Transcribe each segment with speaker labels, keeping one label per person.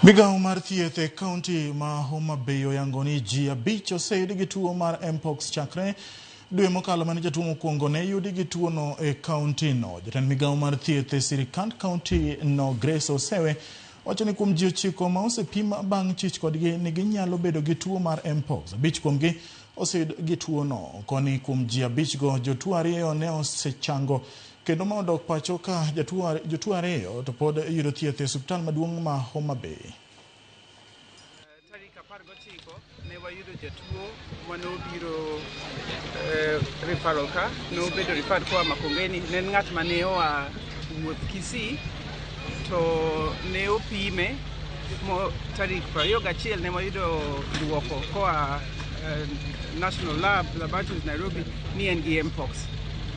Speaker 1: Migawo mar thieth e kaunti ma Homa Bay oyango ni ji 5 oseyudi gi tuo mar Mpox chakre dwe mokalo mane jatuo mokwongo ne yudi gi tuono e kaunti no. Jatend migawo mar thieth e sirikand kaunti no Grace Osewe wacho ni kuom ji 9 ma osepim bang' chich kodgi ni ginyalo bedo gi tuo mar Mpox, 5 kuomgi oseyud gi tuono. Koni kuom ji 5 go, jotuo 2 ne osechango kendo ma odok pacho ka jotuo 2 to pod yudo thieth e osiptal maduong' ma Homa Bay.
Speaker 2: Tarik 19 ne wayudo jatuo mane obiro referral ka, nobedo referred koa Makongeni, ne en ng'at mane oa wuoth Kisii to ne opime mo tarik 21 ne wayudo duoko koa National Lab Laboratories Nairobi ni en gi Mpox.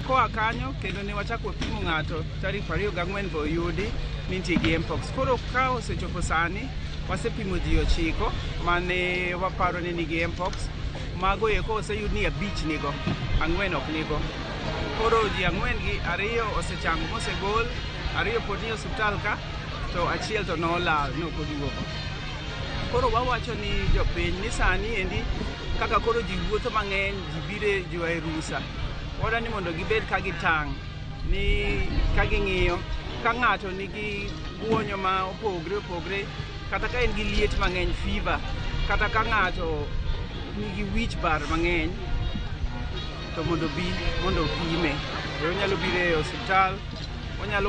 Speaker 2: Koa kanyo kendo ne wachako wapimo ng'ato tarik 24 be oyudi ni nitie gi Mpox. Koro ka osechopo sani wasepimo ji 9 mane waparo ni nigi Mpox. Mago eko oseyud ni 5 nigo, 4 ok nigo. Koro ji 4 gi 2 osechango mosegol, 2 pod ni e osiptal ka, to 1 to nolal ne ok oduogo. Koro wawacho ni jopiny ni sani endi kaka koro ji wuotho mang'eny, ji biro ji oa e rusa. Wadwa ni mondo gibed ka gitang' ni ka ging'iyo ka ng'ato nigi guonyo ma opogre opogre, kata ka en gi liet mang'eny fever, kata ka ng'ato nigi wich bar mang'eny, to mondo obi mondo opime. Onyalo biro e osiptal, onyalo